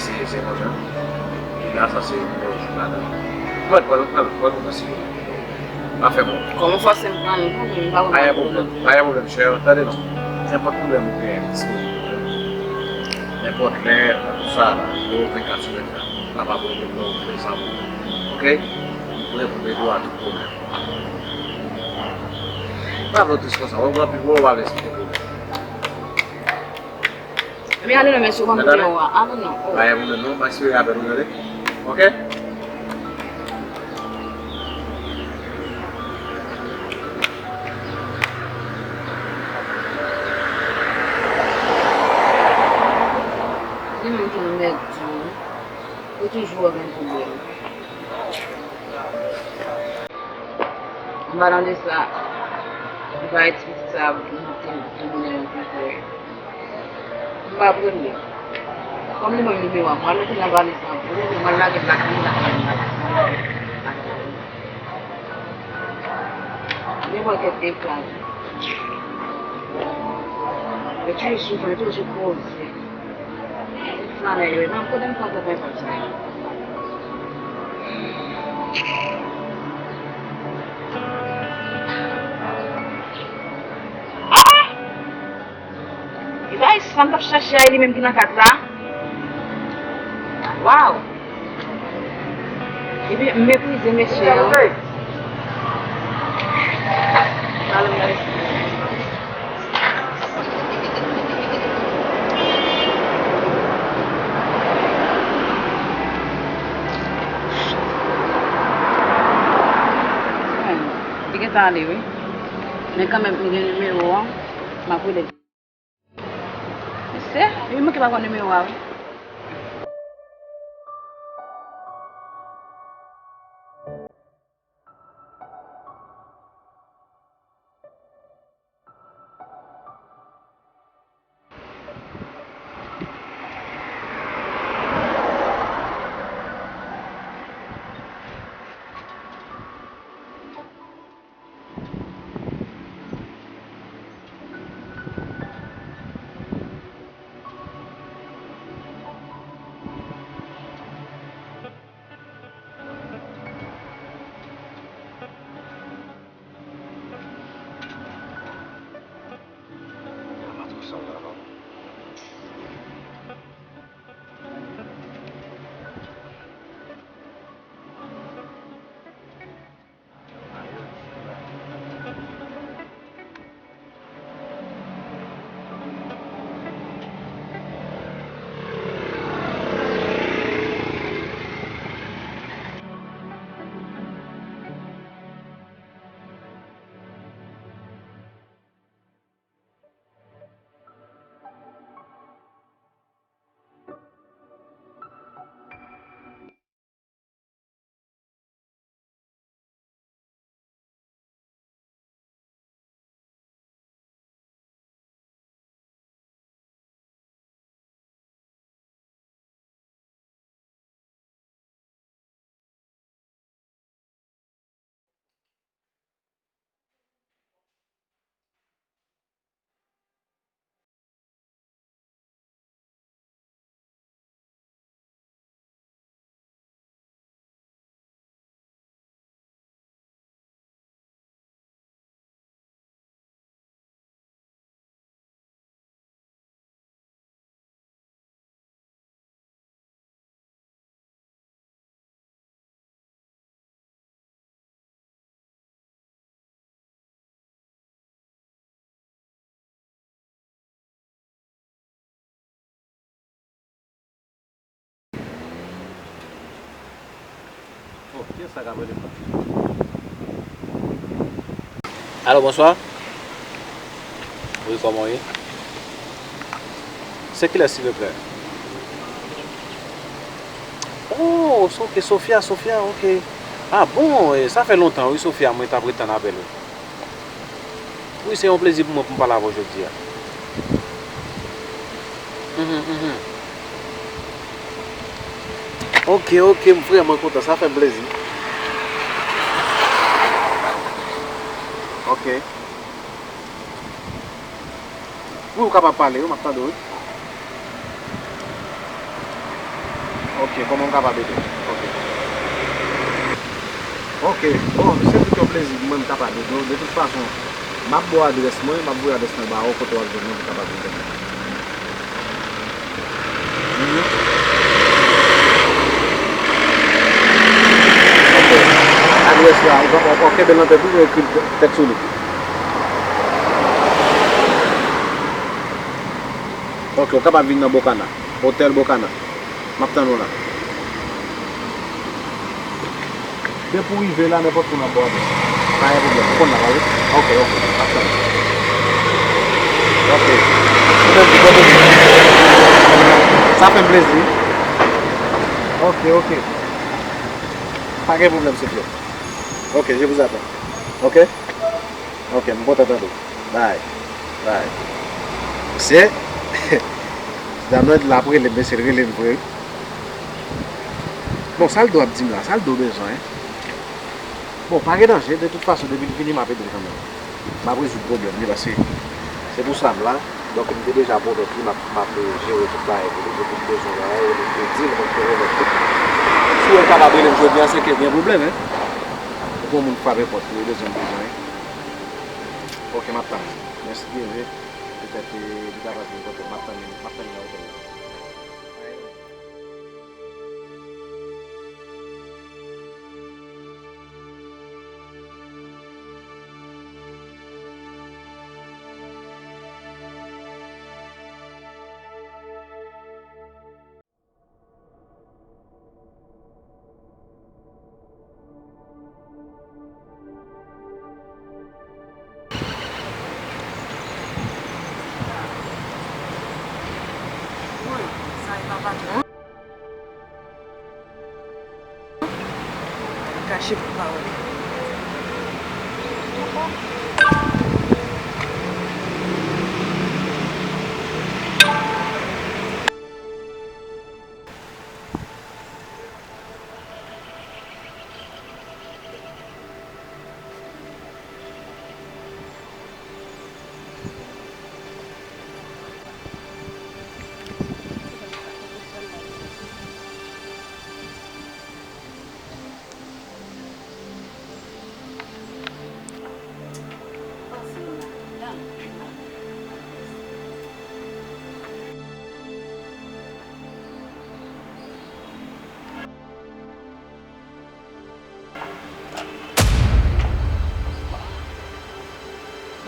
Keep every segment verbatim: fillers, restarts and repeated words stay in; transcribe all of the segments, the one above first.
Se, se konsa. Kida sa se yon jou ladan. Mwen, pran, pran, pran, pran, si. Pa fè bon. Kòman fòse m pran l, non, men m pa konn. Pa gen pwoblèm, pa gen pwoblèm, chè. Tande non. Nenpòt pwoblèm ou genyen, disponib. Nenpòt lè, nan tout sa, yo vennkat sou vennkat. Papa pou reponn nan ou fè sa pou ou. Oke? Ou reponn Edouard tout pwoblèm. Pa vle tris konsa, wè, ou anpil, wè, ou pa vle esplike pwoblèm. Men ale non, men sou ban m nimewo a. Ale non. Oh. Pa gen pwoblèm non, m a espere apèl ou, tande. Oke? Li menm ki mèt di, ou toujou ap gen pwoblèm. An palan de sa, m pa eksplike sa, m te, te tounen yon pi vre. M pa premye. Kòm li ban m nimewo a, m al mete nan valiz lan pou li, m al lage l lakay li, lakay li, lakay li. Li pran kèk eklaj. Yo toujou soufri, toujou koze. Flanè yo, nan kote m kontan fè sa. Ah! E pa sa m t ap chache a, e li menm ki nan kat la. Waw! Epi, m meprize mesye yo. Li gentan ale, wi. Men kanmenm, m gen nimewo a. M ap rele. Mesye, li menm ki pa konn nimewo a, wi. Oh, kiyès sa k ap rele m nan? Alo, bonswa. Wi, kòman w ye? Se kilès, silvouplè? Oh, ok, Sofia, Sofia, ok. Ah bon, eh, sa fè lontan, wi, Sofia, mwen t ap ret tann apèl ou. Wi, se yon plezi pou mwen pou m pale avè w jodi a. Mhm, mhm. Ok, ok, m vrèman kontan, sa fè m plezi. Ok. Wi, ou kapab pale, wi, m ap tande w, wi. Ok, kòman m kapab ede w? Ok. Ok, bon, se tout yon plezi pou mwen m kapab ede w. De tout fason, m ap ba w adrès mwen, m ap voye adrès mwen ba ou kote w ap jwenn mwen pou w kapab vin jwenn mwen. Mhm. Ok. Adrès la, ou pa, ou, ou kenbe l nan tèt ou, ou ekri l tèt sou li. Ok, ou kapab vin nan Bocana, Otèl Bocana. M ap tann ou la. Depi w rive la, nenpòt kote w ap bò a, pa gen pwoblèm. Ou konn la, pa vre? Ok, ok. M ap tann ou. Ok. Ou menm tou, bon plezi. Sa fè m plezi. Ok, ok. Pa gen pwoblèm, Sofia. Ok, je vous attends. Ok? Ok, m kontan tande w. Bye. Bye. Mesye, dam nan la ap rele m, mesye, l rele m vre wi. Bon, sa l do ap di m la, sa l do bezwen? Bon, pa gen danje, de tout fason, depi l vini, m ap ede l kanmenm. M ap rezoud pwoblèm li, paske se pou sa m la. Donk, m te deja pwomèt li, m ap, m ap jere tout bagay pou li, depi l bezwen bagay, li di m, mwen, m te pwomèt li. Si w wè l kapab rele m jodi a, se ke gen pwoblèm, en. Ou gen moun k frape pòt li, li bezwen, li bezwen. Ok, m ap tann. Mèsi Bondye. Petèt, eh, li kapab vin kote m. M ap tann li, m ap tann li nan otèl la. Wi, sa e pa patwon. Kache pou pawòl.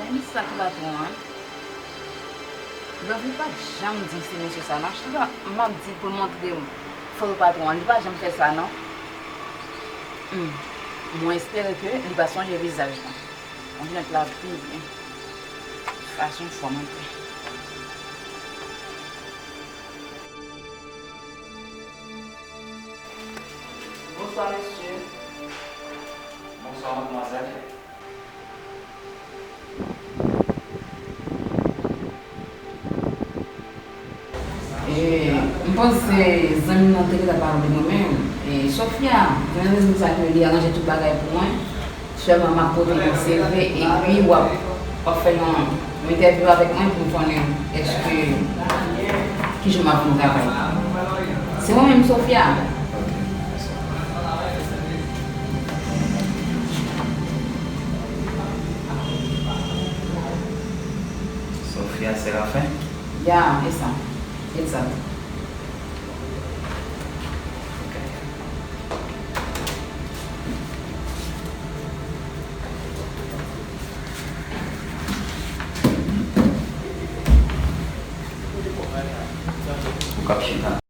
Gade sa ki patwon an. Love li pa janm di se mesye sa non. Chita m ap di pou l montre m fo patwon an. Li pa janm fè sa non. Hmm. Mwen espere ke li pa sonje vizaj mwen. Mwen jwenn la pi byen. Fason fò mwen fè. Bonswa, mesye. Bonswa, madmwazèl. E, m panse zanmi m nan te gentan pale de mwen menm. E, Sofia, gen rezon sa ke li aranje tout bagay pou mwen. Sèlman m ap pote yon C V epi w ap, w ap fè yon, yon entèvyou avèk mwen pou m konnen èske kijan m ap fè yon travay. Se mwen menm, Sofia. Sofia Séraphin? Ya, e sa. Egzat. Ou k ap chita.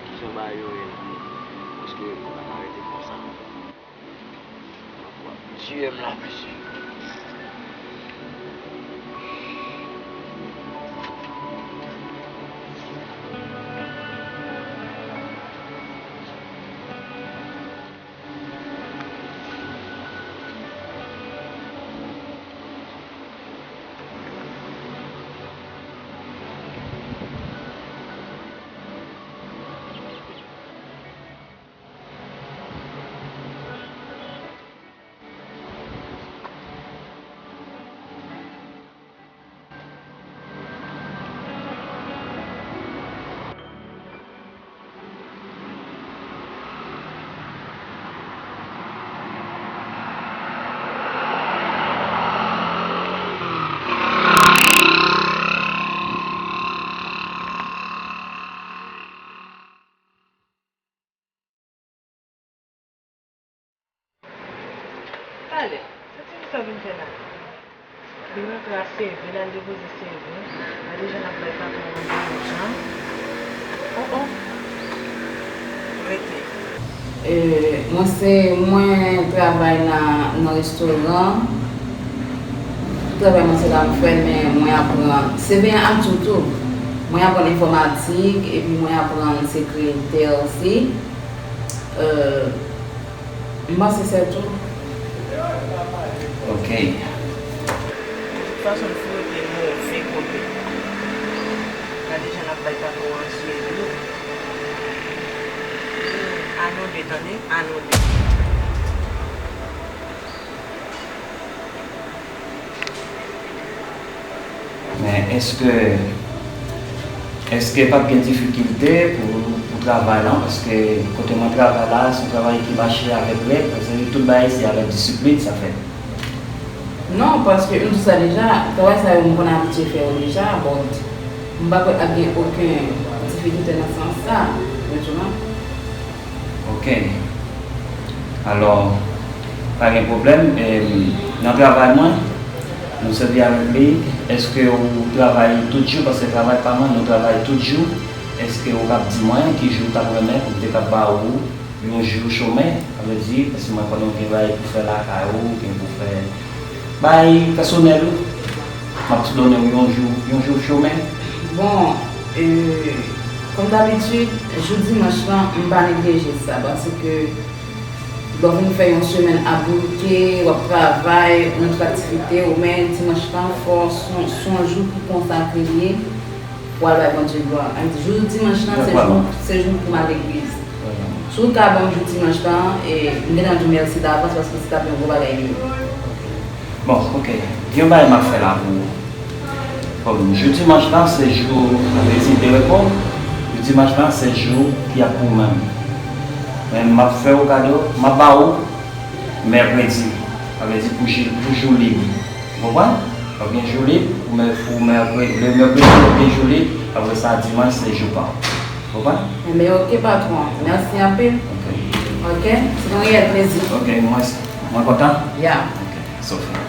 Kijan bagay yo ye la? Paske m pa ka rete konsa. W ap tiye m la, mesye. Talè, sa ti fi sa vin fè la? Li rantre a sèz è, l al depoze sèz è. Gade jan l ap bay patwon an byen jan. Oh, oh. Rete. E, mwen se, mwen travay nan, nan restoran. Travay mwen se la m fè, men mwen aprann, se byen ak tou tou. Mwen aprann enfòmatik, epi mwen aprann sekretè osi. Euh, m panse se tou. Ok. De tout fason, l fwote move kote. Gade jan l ap bay patwon an sye dlo. Anode, tande, anode. Men èske, èske p ap gen difikilte pou, pou travay la? Paske kote mwen travay la, se yon travay ki mache avèk règ, paske tout bagay se avèk disiplin sa fèt. Non, paske m di sa deja, travay sa yo m konn abitye fè yo deja, but m pa kwè ap gen okenn difikilte nan sans sa, mentenan. Ok. Alò, pa gen pwoblèm. Em, nan travay mwen, nou sèvi avèk li. Èske ou travay tout jou? Paske travay pa mwen, nou travay tout jou. Èske ou kab di mwen ki jou ou t ap renmen pou m te kab ba ou yon jou chomè? Sa vle di, paske mwen konnen ou gen bagay pou fè lakay ou, ou gen pou fè bagay pèsonèl ou. M ap donnen w yon jou, yon jou chomè. Bon, e, kòm dabitid, jou dimanch lan, m pa neglije sa, paske lè w vin fè yon semèn ap bouke, w ap travay, ou nan tout aktivite w, men dimanch lan, fò se yon, se yon jou ki konsakre l ye pou w al bay Bondye glwa. An di, jou dimanch lan, se jou, se jou pou m al legliz. Si w ta ban m jou dimanch lan, e, m gentan di w mèsi davans, paske se t ap yon gwo bagay li ye. Bon, ok. Gen yon bagay m ap fè la pou ou. Bon, jou dimanch lan, se jou, sa vle di, de repo. Jou dimanch lan, se jou ki ap pou ou menm. Men m ap fè ou kado, m ap ba ou mèkredi. Sa vle di pou jou, pou jou lib. Ou konprann? W ap gen jou lib, pou mè-, pou mèkredi, le mèkredi, w ap gen jou lib. Apre sa, dimanch, se jou pa w. Ou konprann? Enben, ok, patwon. Mèsi anpil. Ok. Ok? Se yon reyèl plezi. Ok, mwen, mwen kontan. Ya. Ok, Sophie.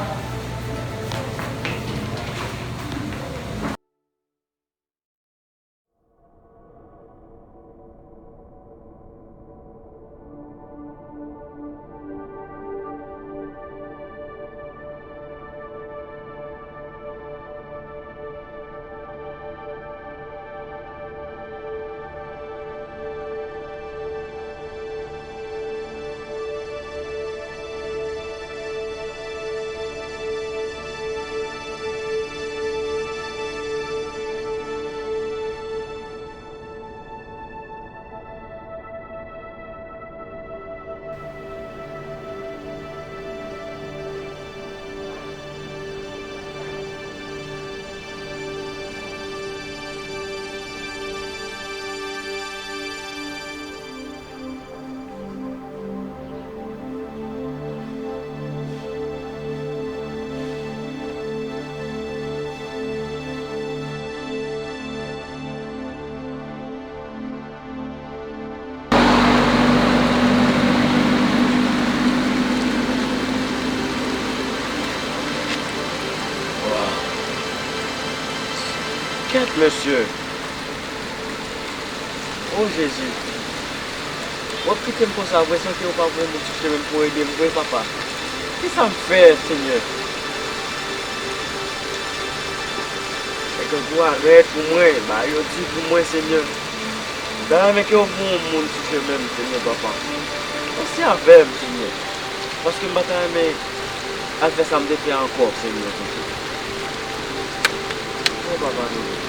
Kèt, mesye! O Jezi, w ap kite m konsa vre san ke w pa voye moun sou chemen m pou ede m vre, papa? Kisa m fè, Senyè? Nèg yo gwo arèt pou mwen, bagay yo di pou mwen, Senyè. M ta renmen ke w voye yon moun sou chemen m, Senyè, papa. Panse avè m, Senyè. Paske m pa ta renmen al fè sa m te fè ankò, Senyè Bondye. O papa nou.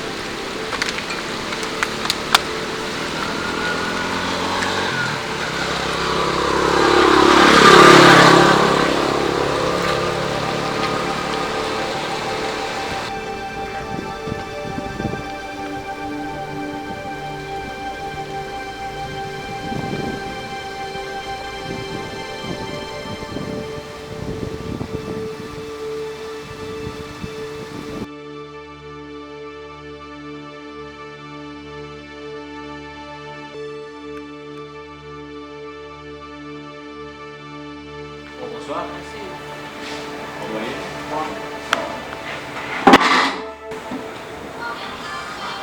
Bonswa. Mèsi. Kòman ye? Bon.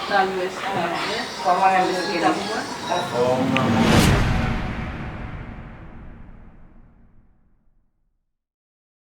Salut, Esther. Kòman ye, mesye? Anfòm.